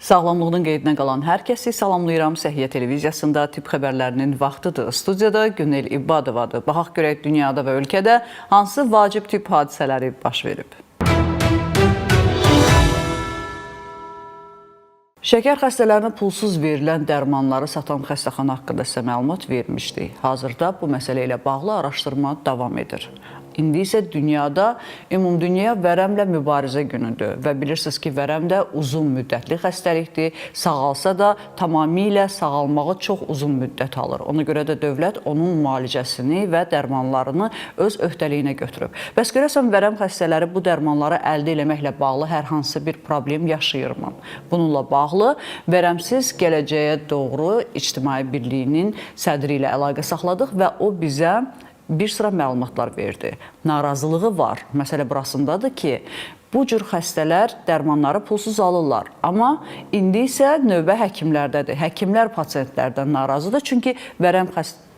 Sağlamlığının qeydinə qalan hər kəsi salamlayıram. Səhiyyə televiziyasında tibb xəbərlərinin vaxtıdır. Studiyada Günel İbadovadır. Baxaq görək dünyada və ölkədə hansı vacib tibb hadisələri baş verib. Şəkər xəstələrinə pulsuz verilən dərmanları satan xəstəxana haqqında sizə məlumat vermişdik. Hazırda bu məsələ ilə bağlı araşdırma davam edir. İndi isə dünyada ümumdünya vərəmlə mübarizə günüdür və bilirsiniz ki, vərəm də uzun müddətli xəstəlikdir. Sağalsa da tamamilə sağalmağı çox uzun müddət alır. Ona görə də dövlət onun müalicəsini və dərmanlarını öz öhdəliyinə götürüb. Bəs görəsən vərəm xəstələri bu dərmanları əldə eləməklə bağlı hər hansı bir problem yaşayırmı? Bununla bağlı Vərəmsiz Gələcəyə Doğru İctimai Birliyinin sədri ilə əlaqə saxladıq və o bizə bir sıra məlumatlar verdi. Narazılığı var. Məsələ burasındadır ki, bu cür xəstələr dərmanları pulsuz alırlar. Amma indi isə növbə həkimlərdədir. Həkimlər pasientlərdən narazıdır. Çünki vərəm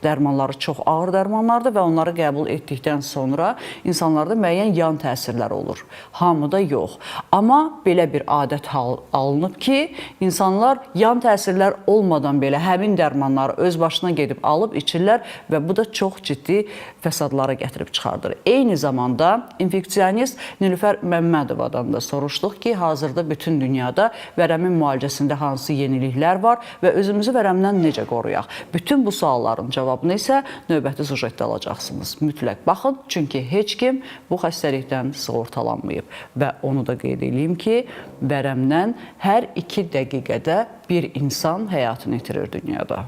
dərmanları çox ağır dərmanlardır və onları qəbul etdikdən sonra insanlarda müəyyən yan təsirlər olur. Hamıda yox. Amma belə bir adət alınıb ki, insanlar yan təsirlər olmadan belə həmin dərmanları öz başına gedib alıb içirlər və bu da çox ciddi fəsadlara gətirib çıxardır. Eyni zamanda infeksionist Nilüfər Məmmədovadan da soruşduq ki, hazırda bütün dünyada vərəmin müalicəsində hansı yeniliklər var və özümüzü vərəmdən necə qoruyaq? Bütün bu sualların cavabını isə növbəti sujetdə alacaqsınız. Mütləq baxın, çünki heç kim bu xəstəlikdən sığortalanmayıb və onu da qeyd edeyim ki, vərəmdən hər 2 dəqiqədə bir insan həyatını itirir dünyada.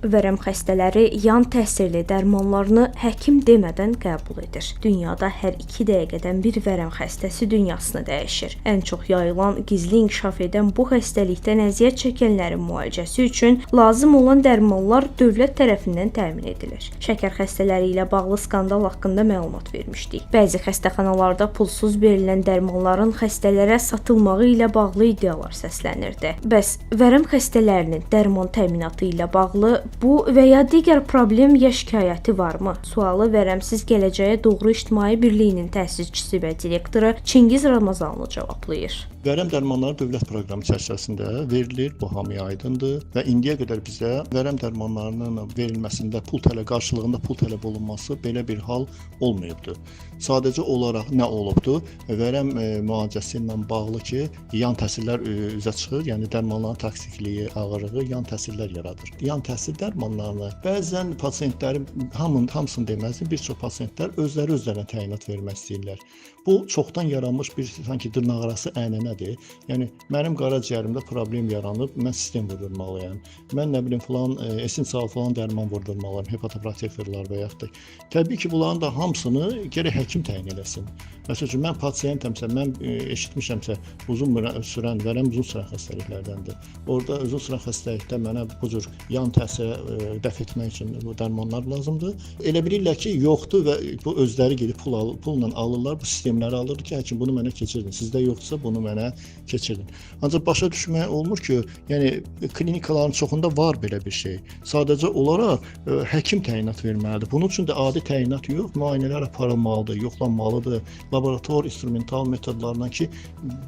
Vərəm xəstələri yan təsirli dərmanlarını həkim demədən qəbul edir. Dünyada hər 2 dəqiqədən bir vərəm xəstəsi dünyasını dəyişir. Ən çox yayılan, gizli inkişaf edən bu xəstəlikdən əziyyət çəkənlərin müalicəsi üçün lazım olan dərmanlar dövlət tərəfindən təmin edilir. Şəkər xəstələri ilə bağlı skandal haqqında məlumat vermişdik. Bəzi xəstəxanalarda pulsuz verilən dərmanların xəstələrə satılmağı ilə bağlı iddialar səslənirdi. Bəs vərəm xəstələrinin dərman təminatı ilə bağlı bu və ya digər problem ya şikayəti varmı? Sualı Vərəmsiz Gələcəyə Doğru İctimai Birliyinin təsisçisi və direktoru Çingiz Ramazanlı cavablayır. Vərəm dərmanları dövlət proqramı çərçivəsində verilir, bu hamıya aydındır və indiyə qədər bizə vərəm dərmanlarının verilməsində pul tələb qarşılığında pul tələb olunması belə bir hal olmayıbdır. Sadəcə olaraq nə olubdur? Vərəm müalicəsi ilə bağlı ki, yan təsirlər üzə çıxır, yəni dərmanların toksikliyi, ağırlığı yan təsirlər yaradır. Yan təsir dərmanlarını bəzən pasientlərin hamısını deməzdim, bir çox pasientlər özləri özlərinə təyinat vermək istəyirlər. Bu çoxdan yaranmış bir sanki dırnaqarası ənənədir. Yəni mənim qaraciyərimdə problem yaranıb, mən sistem vurdurmalıyam. Mən nə bilim filan esensial filan dərman vurdurmalıyam, hepatoprotektorlar və yaxud da. Təbii ki, bunların da hamısını gərək həkim təyin eləsin. Məsəl üçün mən pasientəmsə, mən eşitmişəmsə, uzun sürən vərəm uzun sürən xəstəliklərdəndir. Orada uzun sürən xəstəlikdə mənə bu cür yan təsirə dəf etmək üçün bu dərmanlar lazımdır. Elə bilirlər ki, yoxdur və bu özləri gedib pulla alırlar, bu sistemləri alır ki, həkim bunu mənə keçirdin. Sizdə yoxdursa bunu mənə keçirdin. Ancaq başa düşmək olmur ki, yəni klinikaların çoxunda var belə bir şey. Sadəcə olaraq həkim təyinat verməlidir. Bunun üçün də adi təyinat yox, müayinələr aparılmalıdır, yoxlanmalıdır. Laborator, instrumental metodlarla ki,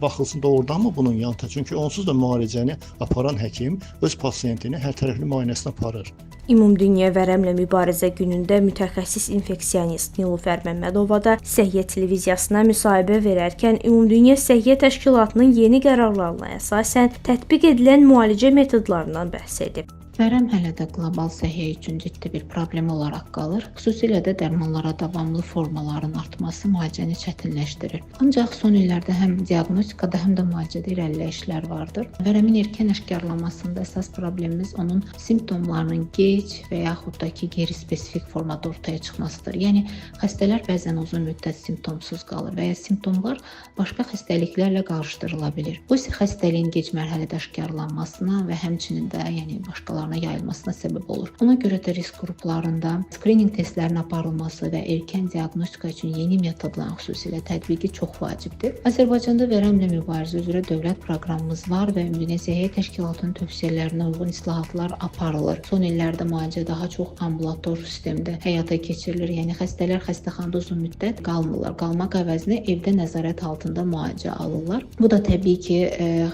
baxılsın doğrudanmı bunun yan təsiri. Çünki onsuz da müalicəni aparan həkim öz pasientini hər tərəfli müayinəsini aparır. Ümumdünya Vərəmlə Mübarizə günündə mütəxəssis infeksionist Nilüfər Məmmədova da Səhiyyə televiziyasına müsahibə verərkən Ümumdünya Səhiyyə Təşkilatının yeni qərarlarına əsasən tətbiq edilən müalicə metodlarından bəhs edib. Vərəm hələ də qlobal səhiyyə üçün ciddi bir problem olaraq qalır. Xüsusilə də dərmanlara davamlı formaların artması müalicəni çətinləşdirir. Ancaq son illərdə həm diaqnostikada, həm də müalicədə irəliləyişlər vardır. Vərəmin erkən aşkarlanmasında əsas problemimiz onun simptomlarının gec və yaxud da ki, geri spesifik formada ortaya çıxmasıdır. Yəni xəstələr bəzən uzun müddət simptomsuz qalır və ya simptomlar başqa xəstəliklərlə qarışdırıla bilir. Bu isə xəstəliyin gec mərhələdə aşkarlanmasına və həmçinin də yəni başqalarına qurumlarına yayılmasına səbəb olur. Ona görə də risk qruplarında skrininq testlərinin aparılması və erkən diaqnostika üçün yeni metodların xüsusilə tətbiqi çox vacibdir. Azərbaycanda vərəmlə mübarizə üzrə dövlət proqramımız var və Ümumdünya Səhiyyə Təşkilatının tövsiyələrinə uyğun islahatlar aparılır. Son illərdə müalicə daha çox ambulator sistemdə həyata keçirilir. Yəni xəstələr xəstəxanada uzun müddət qalmırlar. Qalmaq əvəzinə evdə nəzarət altında müalicə alırlar. Bu da təbii ki,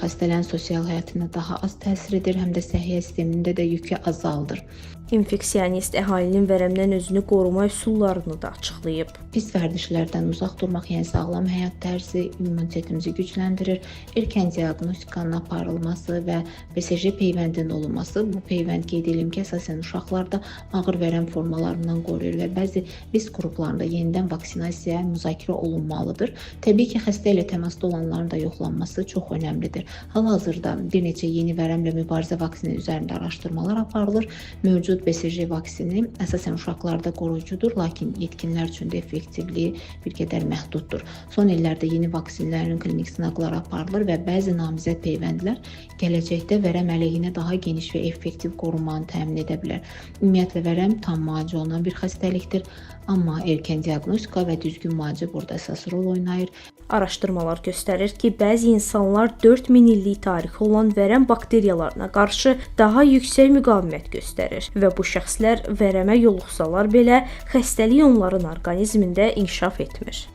xəstələrin sosial həyatına daha az təsir edir, həm də səhiyyə sistemində də yükü azaldır. İnfeksionist əhalinin vərəmdən özünü qoruma üsullarını da açıqlayıb. Pis vərdişlərdən uzaq durmaq, yəni sağlam həyat tərzi immunitetimizi gücləndirir. Erkən diaqnostikanın aparılması və BCG peyvəndinin olunması, bu peyvənd qeyd edim ki, əsasən uşaqlarda ağır vərəm formalarından qoruyur və bəzi risk qruplarında yenidən vaksinasiya müzakirə olunmalıdır. Təbii ki, xəstə ilə təmasda olanların da yoxlanması çox önəmlidir. Hal-hazırda bir neçə yeni vərəmlə mübarizə vaksini üzərində araşdırmalar aparılır. Mövcud BCG vaksini əsasən uşaqlarda qoruyucudur, lakin yetkinlər üçün də effektivliyi bir qədər məhduddur. Son illərdə yeni vaksinlərin klinik sınaqları aparılır və bəzi namizəd peyvəndlər gələcəkdə vərəm əleyhinə daha geniş və effektiv qorunmanı təmin edə bilər. Ümumiyyətlə vərəm tam müalicə olunan bir xəstəlikdir, amma erkən diaqnostika və düzgün müalicə burada əsas rol oynayır. Araşdırmalar göstərir ki, bəzi insanlar 4000 illik tarixi olan vərəm bakteriyalarına qarşı daha yüksək müqavimət göstərir və bu şəxslər vərəmə yoluxsalar belə xəstəlik onların orqanizmində inkişaf etmir.